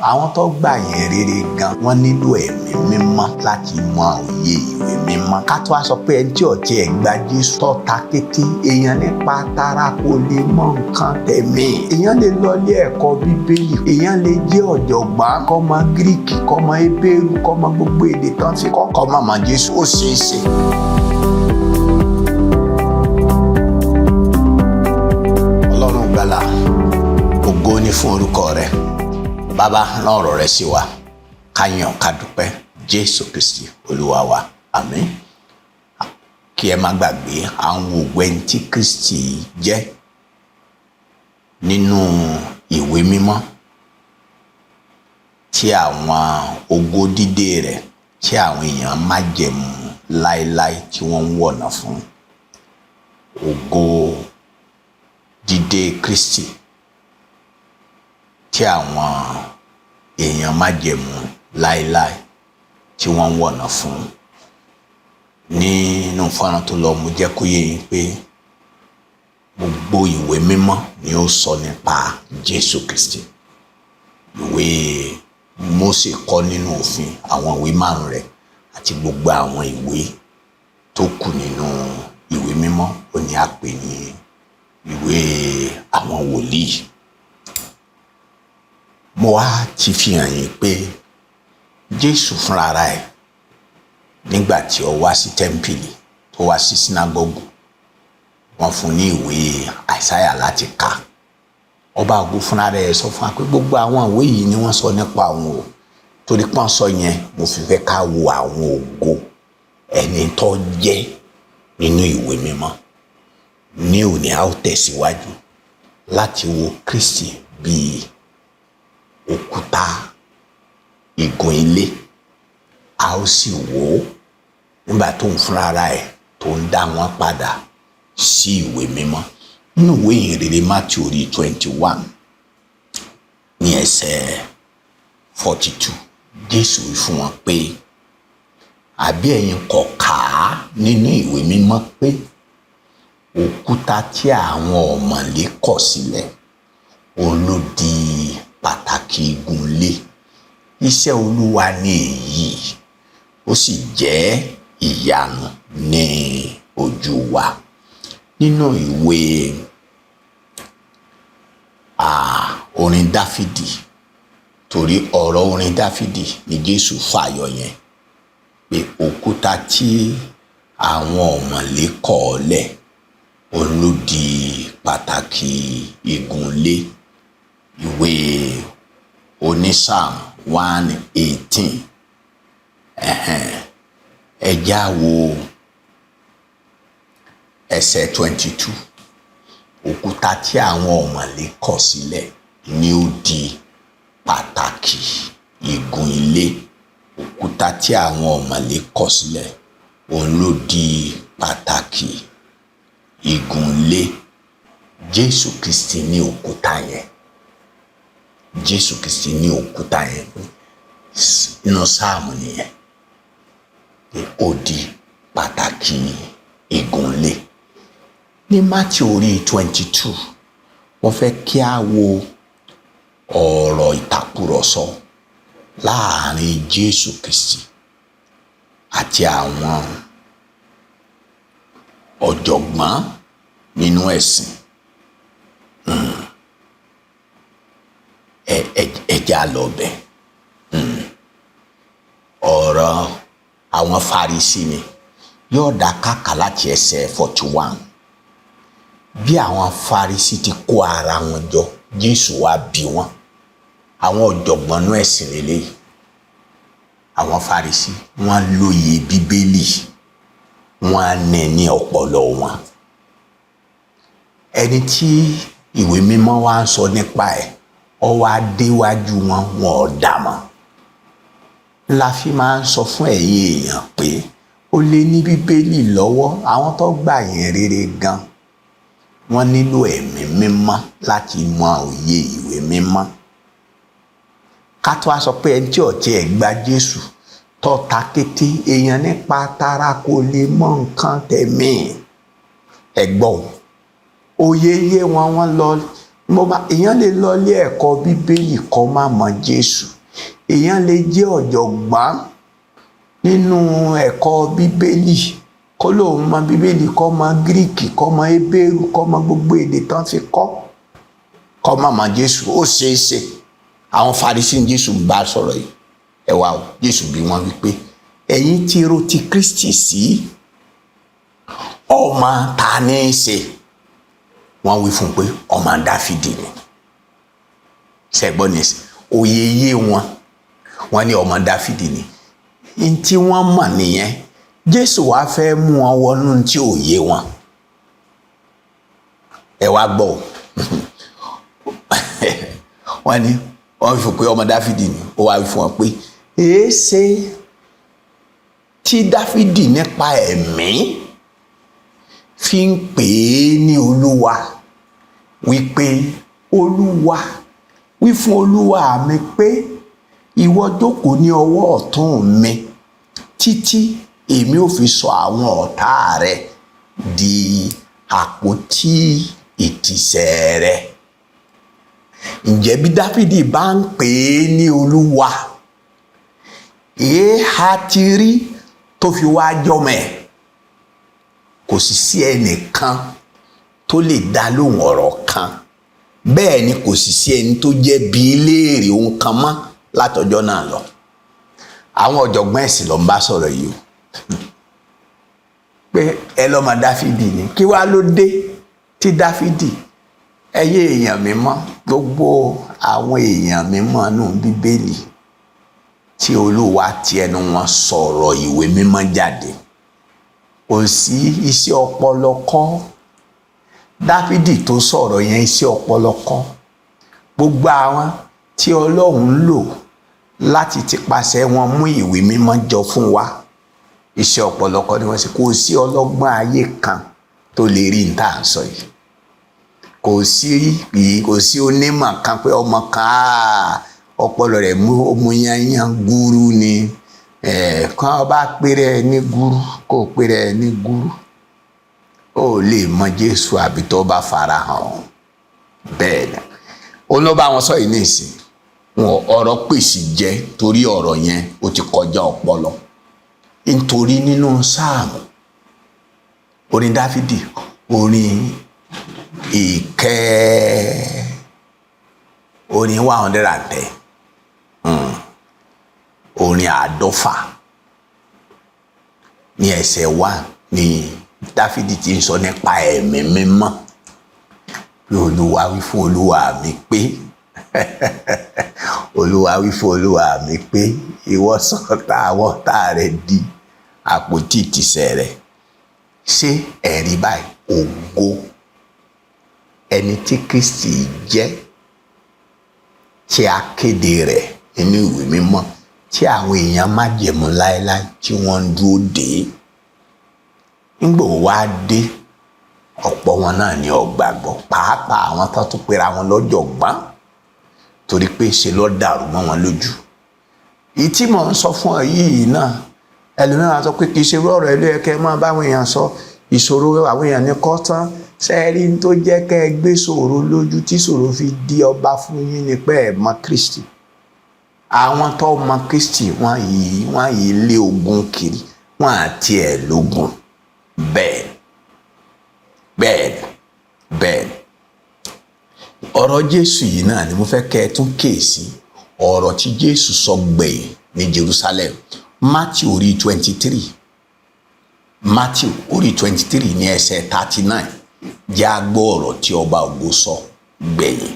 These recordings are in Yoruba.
Àwọn tó gbà yẹn rere gan, wọ́n nílò ẹ̀mí mímọ́ láti mọ òye ìwé mímọ́. Ká tó wá sọ pé ẹni tí ọ̀tí ẹ̀ gba Jésù tó ta kété, èèyàn nípa tara kò lè mọ nǹkan tẹ̀mí. Èèyàn lè lọ ilé ẹ̀kọ́ Bíbélì, èèyàn lè jẹ́ ọ̀jọ̀gbọ́n, kó mọ Gíríìkì, kó mọ Hébérù, kó mọ gbogbo èdè tán fi kọ́, kó má mọ Jésù, ó ṣeé ṣe. Ọlọ́run gbàlà, ògo ni fún orúkọ rẹ̀. Bàbá, rán ọ̀rọ̀ rẹ sí wa, ká yàn, ká dúpẹ́. Jésù Kristi Olúwa wa, àmín. Kí ẹ má gbàgbé àwọn òwe tí Kristi jẹ́ nínú ìwé mímọ́, tí àwọn ògo dídé rẹ̀ tí àwọn èèyàn májẹ̀mú láéláé tí wọ́n ń wọ̀nà fún. Ògo dídé Kristi tí àwọn èèyàn májẹ̀mú láéláé tí wọ́n ń wọ̀nà fún. Nínú fọ́nrán tó lọ, mo jẹ́ kó yé yín pé gbogbo ìwé mímọ́ ni ó sọ nípa Jésù Kristi. Ìwé Mósè kọ nínú òfin, àwọn ìwé márùn rẹ̀ àti gbogbo àwọn ìwé tó kù nínú ìwé mímọ́ ó ní a pè ní ìwé àwọn wòlíì. Mo wá ti fi hàn yín pé Jésù fúnra ẹ̀ nígbà tí ó wá sí tẹ́ḿpìlì, tó wá sí sínágọ́gù, wọ́n fún ní ìwé Àìsáyà láti kà. Ọba ògo fúnra rẹ̀ sọ fún wa pé gbogbo àwọn ìwé yìí ni wọ́n sọ nípa òun o. Torí pọ́n sọ yẹn, mo fi fẹ́ ká wo àwọn ògo ẹni tó jẹ́ nínú ìwé mímọ́. Ní òní, a ó tẹ̀síwájú láti wo Kristi bíi òkúta igun ilé. A ó sì wò ó nígbà tó ń fúnra ẹ̀ tó ń dá wọn padà sí ìwé mímọ́. Nínú ìwé ìhìnrere Matthew orí 21 ní ẹsẹ̀ 42, Jésù wí fún wọn pé, àbí ẹ̀yin kò kà á nínú ìwé mímọ́ pé òkúta tí àwọn ọ̀mọ̀lé kọ̀ sílẹ̀, òun ló di pàtàkì igun ilé. Iṣẹ́ Olúwa ni èyí, ó sì jẹ́ ìyanu ní ojú wa. Nínú ìwé orin Dáfídì, torí ọ̀rọ̀ orin Dáfídì ni Jésù fàyọ yẹn pé òkúta tí àwọn ọ̀mọ̀lé kọ̀ lẹ̀, òun ló di pàtàkì igun ilé. Ìwé onísáàmù 118, ẹ já wo ẹsẹ̀ 22. Òkúta tí àwọn ọ̀mọ̀lé kọ̀ sílẹ̀ ni ó di pàtàkì igun ilé. Òkúta tí àwọn ọ̀mọ̀lé kọ̀ sílẹ̀, òun ló di pàtàkì igun ilé. Jésù Kristi ní òkúta yẹn. Jésù Kristi ní òkúta yẹn nínú sáàmù nìyẹn, ó di pàtàkì igun ilé. Ní Matthew orí 22, wọ́n fẹ́ kí a wo ọ̀rọ̀ ìtàkùrọ̀sọ láàrin Jésù Kristi àti àwọn ọ̀jọ̀gbọ́n nínú ẹ̀sìn. Ẹ já lọ bẹ̀. Ọ̀rọ̀ àwọn Farisí ni yóò dá kàkà láti ẹsẹ̀ 41. Bí àwọn Farisí ti kó ara wọn jọ, Jésù wá bí wọn. Àwọn ọ̀jọ̀gbọ́n nínú ẹ̀sìn lélẹ́yìí. Àwọn Farisí, wọ́n lóye Bíbélì, wọ́n á ní ọpọlọ wọn. Ẹni tí ìwé mímọ́ wa ń sọ nípa ẹ̀, ó wá déwájú wọn, wọn ò dà mọ́. La fi máa ń sọ fún ẹ̀yin èèyàn pé ó lé ní Bíbélì lọ́wọ́. Àwọn tó gbà yẹn rere gan, wọ́n nílò ẹ̀mí mímọ́ láti mọ òye ìwé mímọ́. Ká tó wá sọ pé ẹni tí ọ̀tí ẹ̀ gba Jésù tó ta kété, èèyàn nípa tara kò lè mọ nǹkan tẹ̀mí. Ẹ gbọ́ o, òye yé wọn, wọ́n lọ Mo bá èèyàn lè lọ ilé ẹ̀kọ́ Bíbélì kó má mọ Jésù. Èèyàn lè jẹ́ ọ̀jọ̀gbọ́n nínú ẹ̀kọ́ Bíbélì, kó lóun mọ Bíbélì, kó mọ Gíríìkì, kó mọ Hébérù, kó mọ gbogbo èdè tán fi kọ́, kó má mọ Jésù. Ó ṣeé ṣe. Àwọn Farisí ní Jésù ń bá sọ̀rọ̀ yìí. Ẹ wá o, Jésù bí wọ́n wípé ẹ̀yin tí ro ti Kristi sí, ọmọ ta ní í ṣe? Wọ́n wí fún un pé ọmọ Dáfídì ni. Ṣẹgbọ́n ní òye yé wọn, wọ́n ní ọmọ Dáfídì ni. N tí wọ́n mọ̀ nìyẹn. Jésù wá fẹ́ mú wọn wọnú tí ò yé wọn. Ẹ wá gbọ́ o. Wọ́n ní wọ́n fi pé ọmọ Dáfídì ni. Ó wá wí fún wọn pé èéṣe tí Dáfídì nípa ẹ̀mí fi ń pè é ní Olúwa, wípé Olúwa wí fún Olúwa mi pé ìwọ jókòó ní ọwọ́ ọ̀tún mi títí èmi ò fi sọ àwọn ọ̀tá rẹ di àpótí ìtìsẹ̀ rẹ. Ǹjẹ́ bí Dáfídì bá ń pè é ní Olúwa, èé ha ti rí tó fi wá jọmọ ẹ̀? Kò sì sí ẹnìkan tó lè dá lóhùn ọ̀rọ̀ kan. Bẹ́ẹ̀ ni kò sì sí ẹni tó jẹ́ bí léèrè ohun kan mọ́ látọjọ́ náà lọ. Àwọn ọ̀jọ̀gbọ́n ẹ̀sìn ló ń bá sọ̀rọ̀ yìí o, pé ẹ lọ́mọ Dáfídì ni, kí wá ló dé tí Dáfídì? Ẹyẹ èèyàn mímọ́, gbogbo àwọn èèyàn mímọ́ nù Bíbélì tí Olúwa ti ẹnu wọn sọ̀rọ̀ ìwé mímọ́ jáde, kò sí iṣẹ́ ọpọlọ kọ́. Dáfídì tó sọ̀rọ̀ yẹn, iṣẹ́ ọpọlọ kọ́. Gbogbo àwọn tí Ọlọ́run lò láti tipasẹ̀ wọn mú ìwé mímọ́ jọ fún wa, iṣẹ́ ọpọlọ kọ́ ni wọ́n ṣe. Kò sí ọlọ́gbọ́n ayé kan tó lè rí ní tá à ń sọ yìí. Kò sí yìí, kò sí onímọ̀ kan pé ọmọ kan ọpọlọ rẹ̀ mú yányán gúrú ni. Kàn bá péré ní gúrú, kó péré ní gúrú, ó lè mọ Jésù àbí tó bá fara hàn. Bẹ́ẹ̀ ni ó ló bá wọn sọ yìí nísìn. Wọn ọ̀rọ̀ pèsè jẹ́ torí ọ̀rọ̀ yẹn ó ti kọjá ọpọlọ. Nítorí nínú Sáàmù, orin Dáfídì, orin ìkẹ́, orin 110, orin 50 ní ẹsẹ̀ 1 ní Dáfídì ti ń sọ nípa ẹ̀mí mímọ́ pé Olúwa wí fún Olúwa mi pé, Olúwa wí fún Olúwa mi pé ìwọ sọ̀tà àwọn ọ̀tá rẹ di àpótí ìtìsẹ̀ rẹ. Ṣé ẹ̀rí báyìí? Ògo ẹni tí Kristi jẹ́, tí a kéde rẹ̀ nínú ìwé mímọ́, tí àwọn èèyàn májẹ̀mú láéláé tí wọ́n ń dúró dé. Nígbà wá dé, ọ̀pọ̀ wọn náà ní ó gbàgbọ́, pàápàá àwọn tó tún pera wọn lọ́jọ̀gbọ́n, torí pé ṣe ló dàrú mọ́ wọn lójú. Èyí tí mò ń sọ fún ọ yìí náà, ẹlòmíràn sọ pé kì í ṣe irú ọ̀rọ̀ ilé ẹ̀kẹ́ máa báwọn èèyàn sọ. Ìṣòro àwọn èèyàn ní kọ́ tán. Sẹ́ẹ̀rí tó jẹ́ kẹ́ ẹ gbé ṣòro lójú tí ṣòro fi di ọba fún yín ni pé ẹ mọ Kristi. Àwọn tó mọ Kristi, wọ́n yìí lé ogun kiri, wọ́n àti ẹ̀ lógun. Bẹ́ẹ̀ bẹ́ẹ̀ bẹ́ẹ̀. Ọ̀rọ̀ Jésù yìí náà ni mo fẹ́ kẹ́ ẹ tún kíyèsí, ọ̀rọ̀ tí Jésù sọ gbẹ̀yìn ní Jerusalem. Matthew orí 23, Matthew orí 23 ní ẹsẹ̀ 39. Jẹ́ á gbọ́ ọ̀rọ̀ tí ọba ògo sọ gbẹ̀yìn.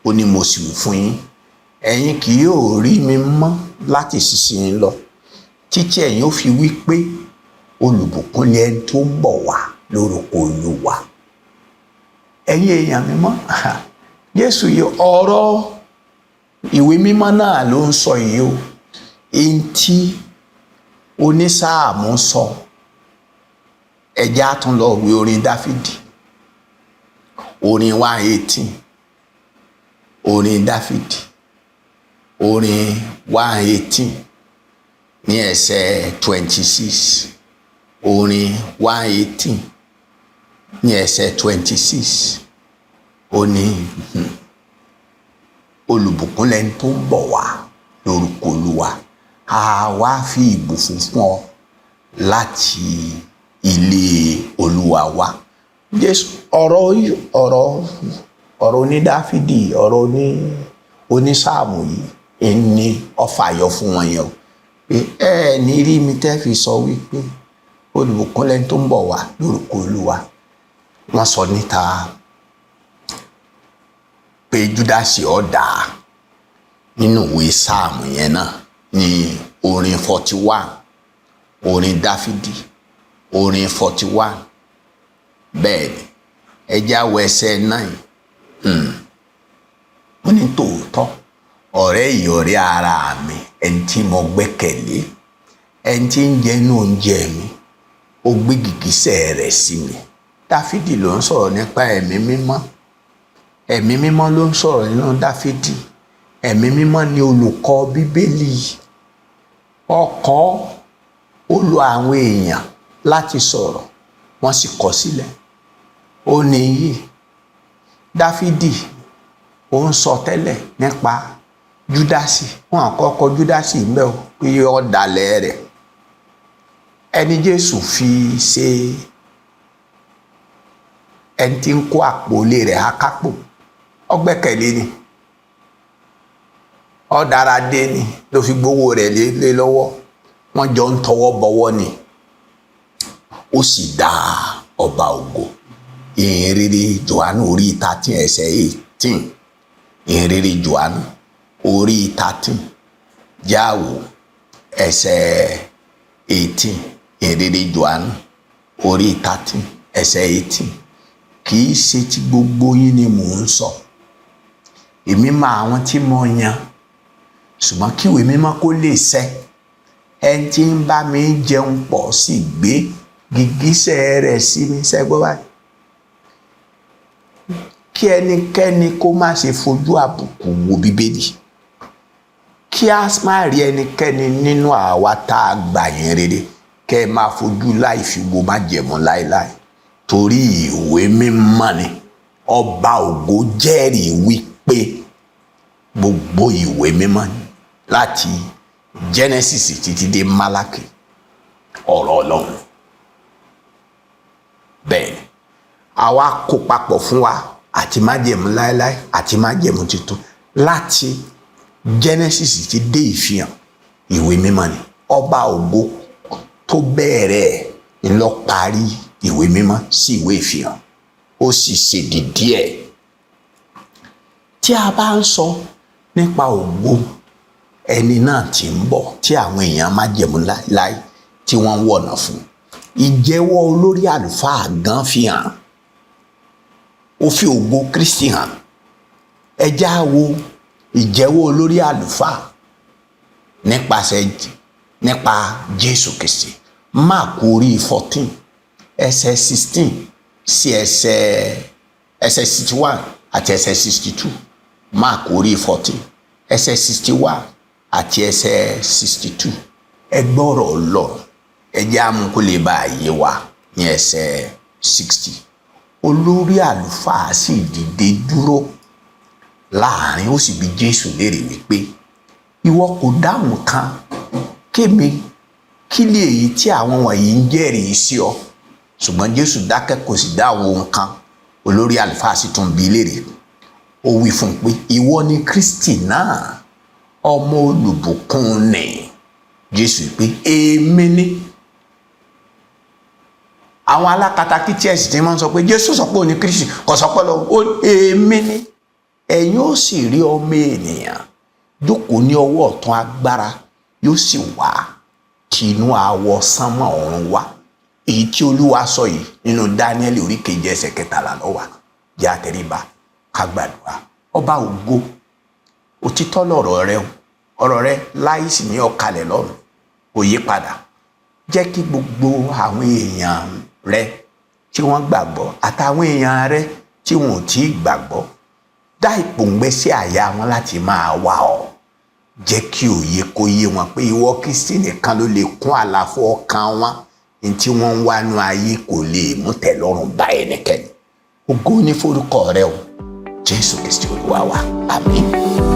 Ó ní, mo sì wí fún yín, ẹ̀yin kì yóò rí mi mọ́ láti ìsinsìnyí lọ títí ẹ̀yin ó fi wí pé olùbùkún ni ẹni tó ń bọ̀ wá lórúkọ Olúwa. Ẹ̀yin èèyàn mímọ́, Jésù yìí, ọ̀rọ̀ ìwé mímọ́ náà ló ń sọ yìí o. Èyí tí onísáàmù sọ, ẹjẹ́ á tún lọ wí orin Dáfídì, orin 118, orin Dáfídì, orin 118 ní ẹsẹ̀ 26, orin 118 ní ẹsẹ̀ 26. Ó ní olùbùkún lẹni tó ń bọ̀ wá lórúkọ Olúwa, a wá fi ìbùkún fún ọ láti ilé Olúwa wá. Jésù, ọ̀rọ̀ ọ̀rọ̀ ọ̀rọ̀ oní Dáfídì, ọ̀rọ̀ onísáàmù yìí ní ọfà yọ fún wọn yẹn o, pé ẹ ní rí mi tẹ́ fi sọ wípé olùbùkún lẹni tó ń bọ̀ wá lórúkọ Olúwa. Wọ́n sọ níta pé Júdásì ọ̀dà nínú ìwé sáàmù yẹn náà ní orin 41, orin Dáfídì, orin 41. Bẹ́ẹ̀ ni, ẹ já wọ ẹsẹ̀ 9. Ó ní tòótọ́, ọ̀rẹ́ ìyọ̀rẹ́ ara mi, ẹni tí mo gbẹ́kẹ̀lé, ẹni tí ń jẹ inú oúnjẹ mi, ó gbé gìgísẹ̀ rẹ̀ sí mi. Dáfídì ló ń sọ̀rọ̀ nípa ẹ̀mí mímọ́. Ẹ̀mí mímọ́ ló ń sọ̀rọ̀ nínú Dáfídì. Ẹ̀mí mímọ́ ni olùkọ́ Bíbélì. Ọkọ̀ ó lo àwọn èèyàn láti sọ̀rọ̀, wọ́n sì kọ sílẹ̀. Ó ní yìí Dáfídì ó ń sọ tẹ́lẹ̀ nípa Júdásì. Wọn àkọ́kọ́ Júdásì ń bẹ o, pé yọ dalẹ̀ rẹ̀. Ẹni Jésù fi ṣe ẹni tí ń kó àpò ilé rẹ̀ akápò, ọgbẹ́kẹ̀lé ni, ọ̀dára dé ni ló fi gbowó rẹ̀ lé lọ́wọ́. Wọ́n jọ ń tọwọ́ bọwọ́ ni, ó sì dá ọba ògo. Ìhìnrere Jòhánù orí 13 ẹsẹ̀ 18. Ìhìnrere Jòhánù orí 13 jáwó ẹsẹ̀ 18. Ìhìnrere Jòhánù orí 13 ẹsẹ̀ 18. Kì í ṣe ti gbogbo yín ni mò ń sọ, èmi mọ àwọn tí mo yan, ṣùgbọ́n kí ìwé mímọ́ kó lè ṣẹ, ẹni tí ń bá mi jẹun pọ̀ sì gbé gìgísẹ̀ rẹ̀ sí mi. Ṣẹ́gbọ́n báyìí, kí ẹnikẹ́ni kó má ṣe fojú àbùkù wo Bíbélì, kí a má rí ẹnikẹ́ni nínú àwa tá a gbà yẹn rere kẹ́ ẹ máa fojú láì fi wo májẹ̀mú láéláé, torí ìwé mímọ́ ni. Ọba ògo jẹ́rìí wípé gbogbo ìwé mímọ́ ni láti Genesis títí dé Málákì, ọ̀rọ̀ Ọlọ́run. Bẹ́ẹ̀ ni àwa kó papọ̀ fún wa, àti májẹ̀mú láéláé àti májẹ̀mú tuntun, láti Genesis ti dé Ìfihàn, ìwé mímọ́ ni. Ọba ògo tó bẹ̀rẹ̀ ẹ̀ ńlọ parí ìwé mímọ́ sí ìwé Ìfihàn, ó sì ṣèdìdí ẹ̀. Tí a bá ń sọ nípa ògo ẹni náà tí ń bọ̀, tí àwọn èèyàn májẹ̀mú láéláé tí wọ́n ń wọ̀nà fún, ìjẹ́wọ́ olórí àlùfáà gan fi hàn, ó fi ògo Kristi hàn. Ẹ já wo ìjẹ́wọ́ olórí àlùfáà nípa Jésù Kristi. Máàkù orí 14 ẹsẹ̀ 16 sí ẹsẹ̀ 61 àti ẹsẹ̀ 62. Máàkù orí 14 ẹsẹ̀ 61 àti ẹsẹ̀ 62. Ẹ gbọ́rọ̀ Ọlọ́run, ẹ jẹ́ àmú kó lè bá a yé wa. Ní ẹsẹ̀ 60, olórí àlùfáà sì dìde dúró láàrin, ó sì bi Jésù léèrè wípé, ìwọ kò dáhùn kan kémi? Kí lè èyí tí àwọn wọ̀nyí ń jẹ́rìí sí ọ? Ṣùgbọ́n Jésù dákẹ́, kò sì dáhùn ohun kan. Olórí àlùfáà sì tún bi léèrè, ó wí fún un pé, ìwọ ni Kristi náà, ọmọ olùbùkún ni. Jésù pé, èmi ni. Àwọn alákatakítí ẹ̀sìn tí wọ́n sọ pé Jésù sọ pé òun ni Kristi, kò sọ pé lọ, èmi ni. Ẹ̀yin ó sì rí ọmọ ènìyàn jókòó ní ọwọ́ ọ̀tún agbára, yóò sì wá tí inú àwọ̀ sánmọ̀ ọ̀run wá. Èyí tí Olúwa sọ yìí nínú Dáníẹ́lì orí 7 ẹsẹ̀ 13 ló wà. Jẹ́ àtẹríba ká gbàdúrà. Ọba ògo, òtítọ́ lọ̀rọ̀ rẹ o, ọ̀rọ̀ rẹ láì sì ní ọ̀kalẹ̀ lọ́run, kò yí padà. Jẹ́ kí gbogbo àwọn èèyàn rẹ tí wọ́n gbàgbọ́ àtàwọn èèyàn rẹ tí wọn ò tí ì gbàgbọ́, dá ìpòǹgbẹ sí àyà wọn láti máa wá ọ. Jẹ́ kí òye kó yé wọn pé ìwọ Kristi nìkan ló lè kún àlàfo ọkàn wọn. Ní tí wọ́n ń wá nú ayé kò lè mú tẹ́lọ́rùn bá ẹnikẹ́ni. Ògo ní forúkọ rẹ o. Jésù Kristi Olúwa wa, àmín.